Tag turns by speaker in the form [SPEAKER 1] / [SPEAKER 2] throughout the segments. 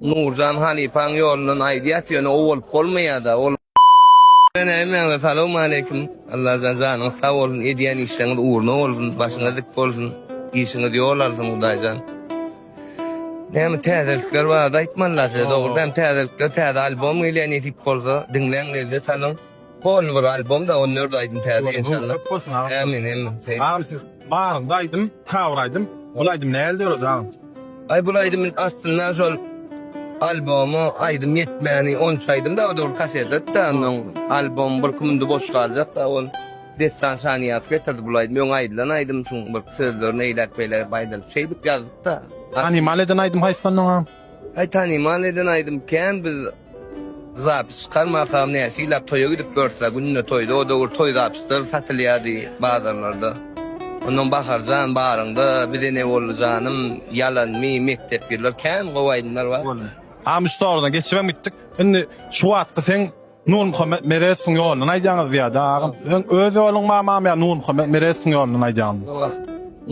[SPEAKER 1] Nurjan halypaň ýolundan aýdýas ýöne o bolup bolmaýada ol Hemmäňize salowmaleýkim Allajan janyňyz sag bolsun edýän işleriňiz ugruna bolsun başyňyz dik bolsun işiňiz ýol alsyn Hudaýjan Näme täzelikler barada aýtmalyda size dogry hem täzelikler täze albom gelýär nesip bolsa diňläň lezzet alyň Polny bir albom da 14 aýdym täze inşallah.
[SPEAKER 2] Köp bolsun agam.
[SPEAKER 1] Amin amin.
[SPEAKER 2] Agam siz baryňda aýdym, kabir aýdym. Bul aýdym nähili döredi agam?
[SPEAKER 1] Aý bul aýdym aslynda şol alboma aýdym ýetmäni 13 aýdym da dogry kasetda da ondan albom bir kümünde boş galjak da ol Dessan Şaniýazow getirdi bul aýdym öň aýdylan aýdym şuň bir sözlerini eýläk beýläk aýdylyp şeýdip ýazdyk da.
[SPEAKER 2] Tanymal eden aýdym haýsy ondan agam?
[SPEAKER 1] Aý tanymal eden aýdym kän biz Zapis çykarmakam näçe ýyllap toýa gidip görse günde toýda o döwür toý zapisler satylýardy bazarlarda. Ondan Baharjan baryňda bize ne boldy janym ýalanmy mekdep ýyllar kän gowy aýdymlar bar.
[SPEAKER 2] Agam üç soragdan geçibem gitdik. Indi şu wagtky seň Nurmuhammet Meredowyň ýolundan aýdýaňyz diýýärdi agam. Seň öz ýoluň barmy agam ýa Nurmuhammet Meredowyň ýolundan aýdýaňmy?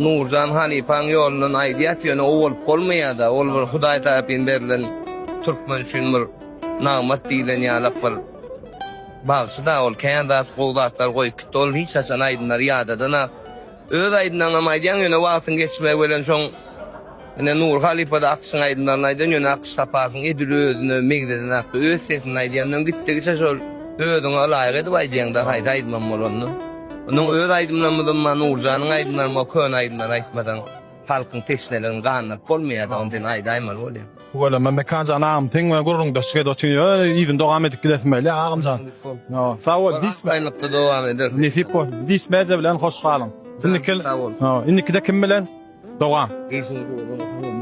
[SPEAKER 1] Nurjan halypaň ýolundan aýdýas ýöne o bolup bolmaýada ol bir hudaý tarapyn berlen türkmen üçin bir nagmat diýilen ýalak bir bagşyda ol kän zat gowy zatlar goýup gitdi ol hiç haçan aýdymlary ýadadanak öz aýdymlaňam aýdýaň ýöne wagtyň geçmegi bilen şoň Ine Nury halypada Akyşyň aýdymlaryny aýdan ýöne Akyş Saparowyň edil özüne megzedenakdy öz sesinde aýdýandan gitdigiçe şol özüňe ylaýyk edip aýdýaňda haýsy aýdymam bolanda. Onuň öz aýdymlarymyzam bar Nurjanyň aýdymlarym bar köne aýdymlary aýtmasaň halkyň teşneligini gandyryp bolmaýada ony sen aýdaýmaly bolýaň.
[SPEAKER 2] Tüweleme Mekanjan agam seň bilen gürrüňdeşlik edip otyryn ýöne yzyny dowam edip gidesim gelýär agamjan. Sag bol dis
[SPEAKER 1] Arkaýynlykda dowam ederis.
[SPEAKER 2] Nesip bolsun. Dismedia bilen hoş galyň. Indiki
[SPEAKER 1] Sag bol.
[SPEAKER 2] Indikide kim bilen? Dowam.
[SPEAKER 1] Işiňiz ugruna bolsun.